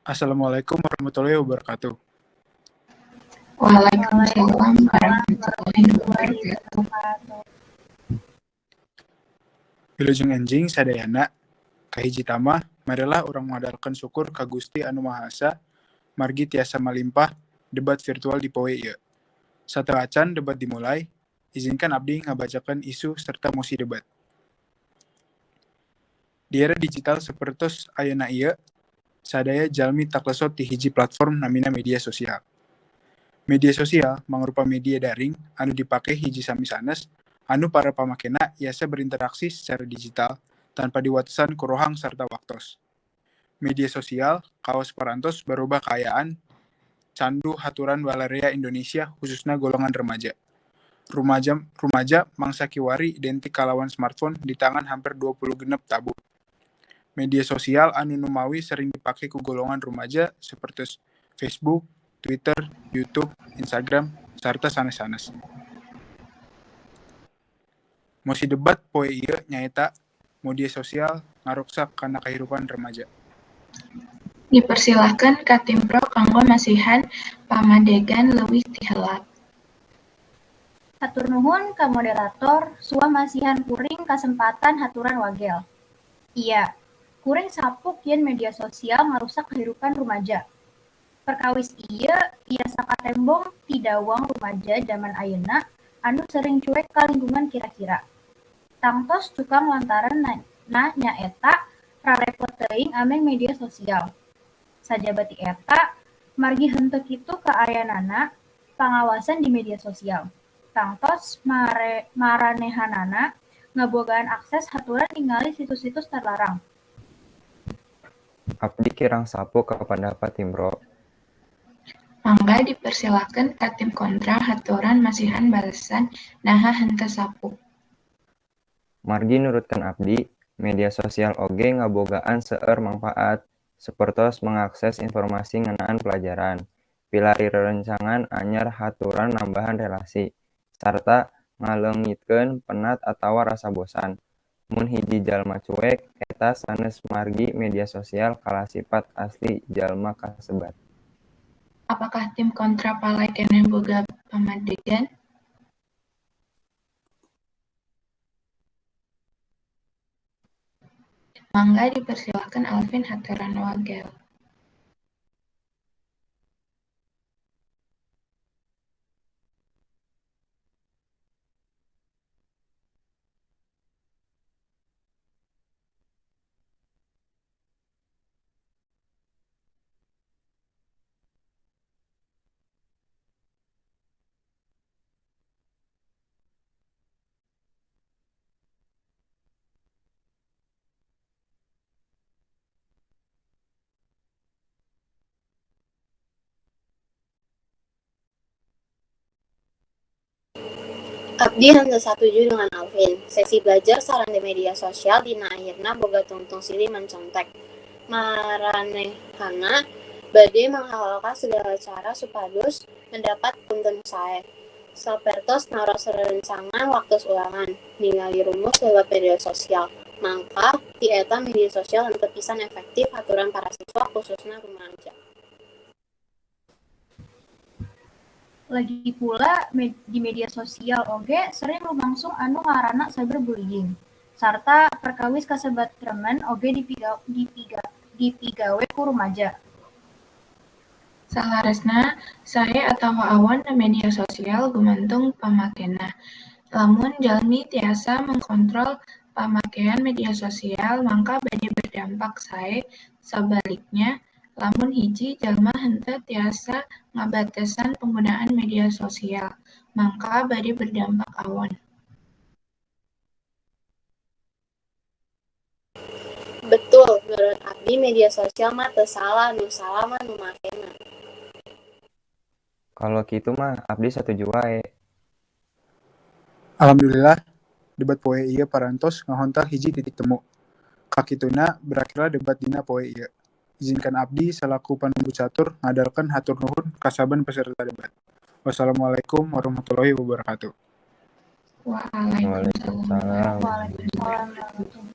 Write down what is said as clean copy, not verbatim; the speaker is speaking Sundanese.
Assalamualaikum warahmatullahi wabarakatuh. Waalaikumsalam warahmatullahi wabarakatuh. Wilujeng enjing sadayana. Kahiji tama, marilah urang ngadalkeun syukur ka Gusti Anu Maha Esa margi tiasa malimpah debat virtual di poe ieu. Sateuacan debat dimulai, izinkan abdi ngabacakeun isu serta mosi debat. Di era digital sapertos ayeuna ieu, sadaya jalmi taklesot ti hiji platform namina media sosial. Media sosial mangrupa media daring anu dipake hiji sami sanes anu para pamakena iasa berinteraksi secara digital tanpa diwatesan ku rohang sarta waktos. Media sosial kawas parantos barobah kaayaan candu haturan balarea Indonesia khususna golongan remaja. Rumaja mangsa kiwari identik kalawan smartphone di tangan hampir 26 tabuh. Media sosial anu numawi sering dipake ku golongan rumaja sapertos Facebook, Twitter, YouTube, Instagram, sarta sanes-sanes. Mosi debat poe ieu nyaeta media sosial ngaruksak kana kahirupan remaja. Dipersilahkan ka tim pro kanggo masihan pamadegan leuwih ti heula. Hatur nuhun ka moderator suah masihan kuring kasempatan haturan wagel. Iya, kuring sapuk yen media sosial ngarusak kahirupan rumaja. Perkawis ieu iasa katembong ti dawang rumaja jaman ayeuna anu sering cuek ka lingkungan kira-kira. Tangtos cukang lantaran na nyaeta rarepot teuing ameng media sosial. Sajaba ti eta, margi henteu kitu kaayaanana pangawasan di media sosial. Tangtos maranehanana ngabogaan akses haturan ningali situs-situs terlarang. Abdi kirang sapuk ka pandapat tim pro. Mangga dipersilahkan ka tim kontra haturan masihan balesan naha henteu sapuk. Margi nurutkeun abdi, media sosial oge ngabogaan seueur mangpaat, sapertos mengakses informasi ngeunaan pelajaran, pilari rerencangan anyar haturan nambahan relasi, sarta ngaleungitkeun penat atawa rasa bosan. Mun hiji jalma cuek, eta sanes margi media sosial kalah sipat asli jalma kasebat. Apakah tim kontra palay keneh boga pamadegan? Mangga dipersilahkan Alvin haturan wagel. Abdi henteu satuju dengan Alvin. Sesi belajar sareng di media sosial dina ahirna boga tungtung silih mancontek. Maranehana bade menghalalkan segala cara supados mendapat punten sae. Sapertos naros rerencangan waktos ulangan, ningali rumus lewat media sosial. Mangka ti eta media sosial henteu pisan efektif haturan para siswa khususna rumaja. Lagi pula di media sosial oge sering lumangsung anu ngaranna cyberbullying, sarta perkawis kasebat remen oge dipigawe ku rumaja. Saleresna, sae atawa awon media sosial gumantung pamakena. Lamun jalmi tiasa mengkontrol pamakean media sosial mangka bade berdampak sae, sabaliknya lamun hiji jalma henteu tiasa ngabatesan penggunaan media sosial, mangka bade berdampak awon. Betul, menurut abdi media sosial mah teu salah, nu salah mah nu makena. Kalau kitu mah abdi satuju wae. Alhamdulillah, debat poe ieu parantos ngahontal hiji titik temu. Kakituna berakhirlah debat dina poe ieu. Izinkan abdi salaku panumbu catur ngadalkeun hatur nuhun ka saban peserta debat. Wassalamualaikum warahmatullahi wabarakatuh. Waalaikumsalam. Waalaikumsalam. Waalaikumsalam warahmatullahi wabarakatuh.